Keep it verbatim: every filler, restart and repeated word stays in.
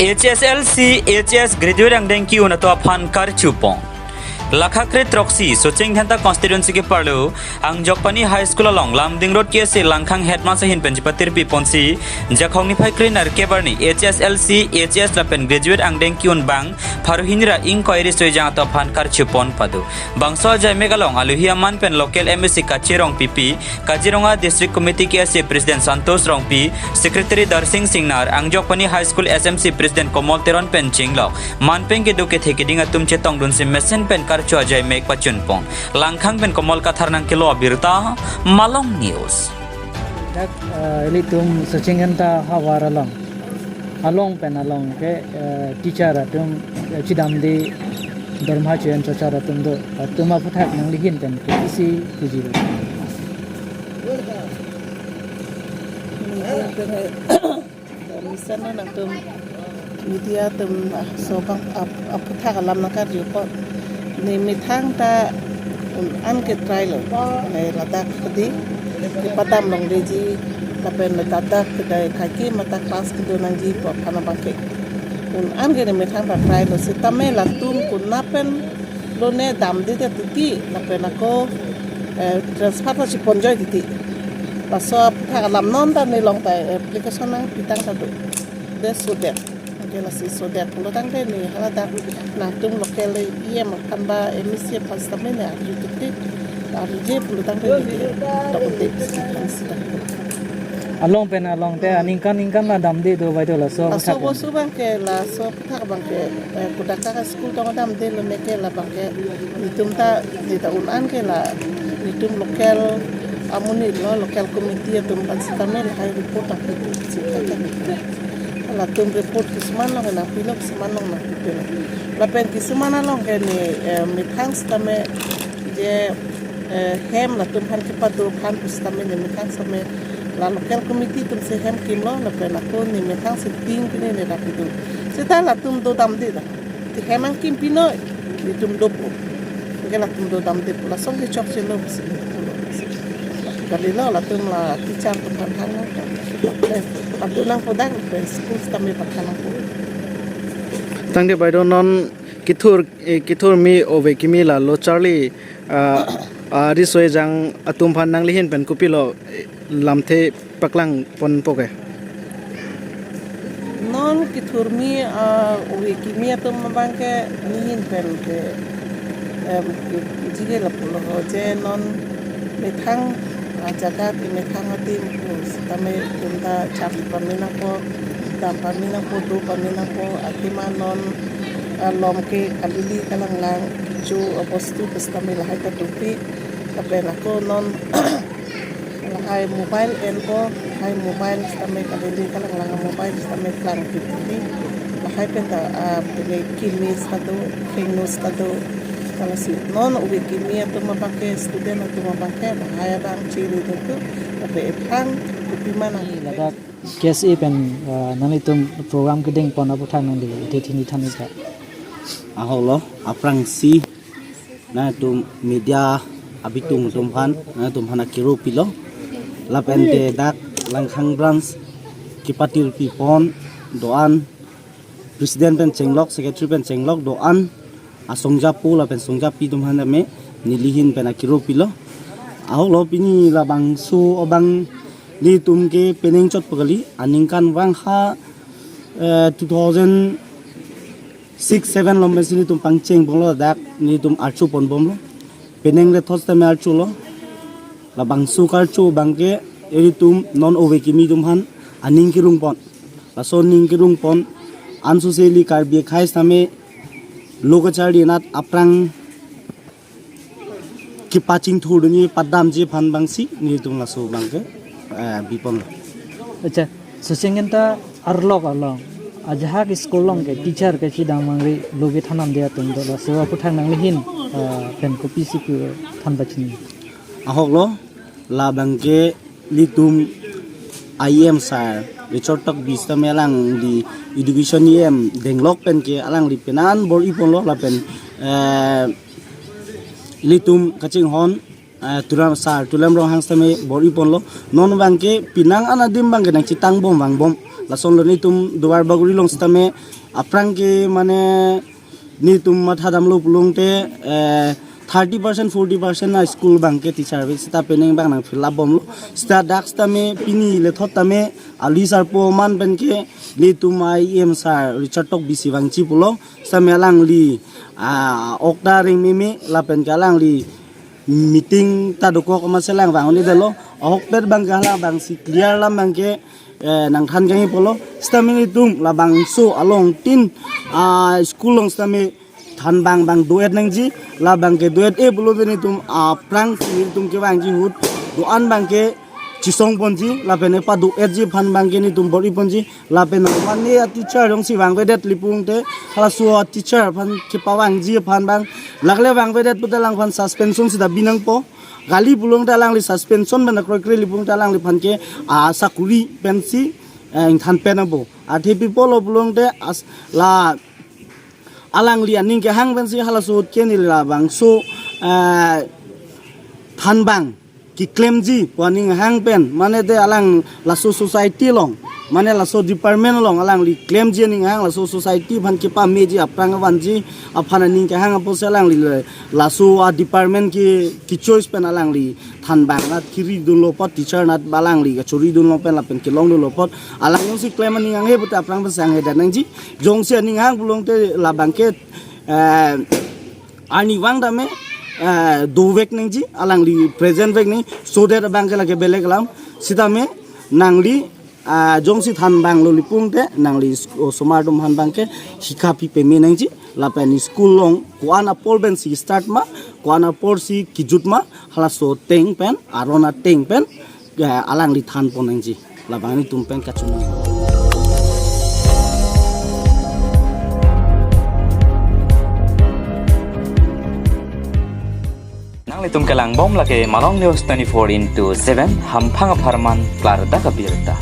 H S L C, H S graduate angdeng ki-un atum aphan karchupon. Lakha kre throksi, Socheng Dhenta constituency keparlo, Angjokpani High School along, Lumding Road K S A Langkhang headmaster ahin pen chipatirpi ponsi, Jakhong niphai kre nerkep arni, H S L C, H S lapen graduate angdeng ki-un bang, pharo hini ra ingkoi ri soi jang atum aphan karchupon pado. Bangso ajai mek along, alohi aman pen local M A C Kache Rongpipi, Kaziranga District Committee K S A President Santosh Rongpi, Secretary Darsing Singnar, Angjokpani High School S M C President Komol Teron pen chenglok, man pen kedo kethe keding atum chetongdunsi mesen pen karcho ajai mek pachunpon. Langkhang pen Komol Kathar nangkelo abirta, Malong News. Dak, eh, ilitum Socheng Dhenta havar along, along pen along ke, eh, teacher atum, eh, chidamde dorma chuyen chochar atum do, atum aphuthak nangli ahin pen ke isi puji lo. Misan nangtum media atum, ah, so bang ap-, aphuthak alam nangkarju apot. Ne methang ta un-an ke try lo. Ne ladak kedi kepadam longleji, lapen ladak kedai kaki mata class kedo nangji pu aphan abang ke. Un-an ke ne methang ta try lo. Sitame latum konat pen lo ne damde det titi, lapen ako, eh, transfer ta chiponjoi titi. Laso aphuthak alam non ta ne along ta application nangpitang ta do. De sodet. Anke lasi sodet pulotangte ne haladak nangtum local E M aphan ba M A C aphan sitame ne arju titi. Arjuje pulotangte ne dokte aphan sita. Along pen along te aningkan ningkan la damde do bai do laso. Laso aphuthak pen. Bosu abang ke laso aphuthak abang ke, eh, kodak ka school tong damde lo ne ke labang ke netum ta, ne ta un-an ke la netum local amonit lo, local committee atum aphan sitame lahai report ta pitu si kata. Latum report kisuman along nangpilo, kisuman along nangpipilo. Lapen kisuman along ke ne, eh, methang sitame je, eh, hem latum aphan kepado aphan pu sitame ne methang sitame la local committee atum si hem kimlo, lapen ako ne methang si tin pine ne rapido. Seta latum do damde ta. Ti hem nangkim pinoi, netum dopo. Anke latum do damde pu, lason ke chokche lo pusi netum pulo. Kalilo latum la teacher atum aphan hang nang. Pado nangpo dak, school sitame pathan nangpo. Tangte bai do non kethur, eh, kethurmi ove kimi la lo charli, ah, ah, ri soi jang atum aphan nangli ahin pen kopilo, eh, lamthe paklang ponpo ke. Non kethurmi, ah, ove kimi atum abang ke ne ahin pen ke, em, jige lapulo ho je non methang, ah, jaga ke methang adim pu sitame itum ta charli pame nangpo, dam pame nangpo, do pame nangpo, athema non, ah, lom ke kalili kalanglang, kecho abostu pu sitame lahai ta dopi, lapen ako non lahai mobile enpo, lahai mobile sitame kalili kalanglang mobile sitame klang kipi. Lahai pen ta, ah, pine kimi sitame, fake news sitame. Kalasi non ove kimi atum abang ke, student atum abang ke, lahai abang chiri dengku, tapi ephang kopi ma nang. Ladak K S A pen, ah, nanglitum program kedeng pon aphuthak nangli ite thini than ita. Ahok lo, aphrangsi nangtum media abitung atum aphan, nangtum aphan akiro pilo. Lapen te dak Langkhang branch kepatirpi pon do-an, president pen chenglok, secretary pen chenglok do-an, asongjapo lapen songjapi atum aphan tame neli ahin pen akiro pilo. Ahok lo, pini labangso abang netum ke penang chotpo kali, aningkanvang ha, eh, two thousand six seven lom pensi netum pangcheng bomlo, dak netum archo pon bomlo. Penang le thos tame archo lo. Labangso karcho abang ke ilitum non ove kimi atum aphan aning kerung pon. Laso aning kerung pon, anso seli Karbi akhei sitame lo kacharli anat aphrang kepachingthurdunji padamji aphan abangsi netum laso abang ke, eh, bi ponlo. Acha, Socheng Dhenta arlok along ajahak school along ke teacher kachidam vangri lo kethan damde atum do, laso aphuthak nangli ahin, eh, pen kopisi pu than pachini. Ahok lo, labang ke ilitum E M sir, Richard Tokbi sitame alangli education E M denglok pen ke alangli penan bor-i ponlo lapen, eh, ilitum kachinghon eh, Turam sir Tuliram Ronghang sitame bor-iponlo. Non abangke penang an adim abangke nangchethangbom vangbom. Lasonlo, netum Duarbagori along sitame aphrang ke mane netum mathadamlo pulote, eh, thirty percent, forty percent a-school abangke teacher ave, sita penang abang nang fill up bomlo. Sita dak sitame pini lethot tame ali sarpo aman pen ke netum a-EM sir Richard Tokbi si vangji pulo. Sitame alangli, ah, ok ta reng meme lapen ke alangli meeting ta dokok amatsi lang vang-un-edetlo. Ahokpet abangke hala abangsi clear alam abangke, eh, nangthan kangji pulo. Sitame netum labangso along tin, ah, school along sitame thanbang abang do-et nangji. La abangke do-et-e pulote netum aphrangsi netum kevangji ahut do-an abangke chesongponji lapen epado-etji aphan abangke netum bor-iponji. Lapen one day a-teacher jongsi vangvedet pulote, halaso a-teacher aphan kepavangji aphan abang, lakle vangvedet pulote alangphan suspension sita binangpo. Kali pulote alangli suspension pen akroikre pulote alangliphan ke, ah, sakuri pensi, eh, ingthan pen abo. Athe pi apotlo pulote as-, la alangli aning kehang pensi halaso ahut ke neli labangso, eh, thanbang keklemji pu aning hang pen, mane te alang laso society along, mane laso department along alangli klemji aning hang, laso society aphan kepameji aphrang avanji aphan aning kehang apotsi alangli le laso a-department ke, ke-choice pen alangli thanbang nat kiri dunlo apot, teacher nat ba alangli kachori dunlo pen lapen kelong dunlo apot, alang jongsi klem aning hanghe pulote aphrang pen sanghe dan nangji. Jongsi aning hang pulote labangke, eh, arnivang tame, eh, dovek nangji, alangli present vek nangji, so that abangke lake belek alam. Sitame nangli, ah, jongsi thanbanglo pulote nangli sk-, osomar atum aphan abangke hika pi peme nangji. Lapen school along ko-an apor pensi start ma, ko-an aporsi kejut ma, halaso ateng pen, aron ateng pen, eh, alangli thanpon nangji. Labang netum pen kachiningri. Nanglitum kelangbom lake Malong News twenty-four into seven, hamphang apharman klardak abirta.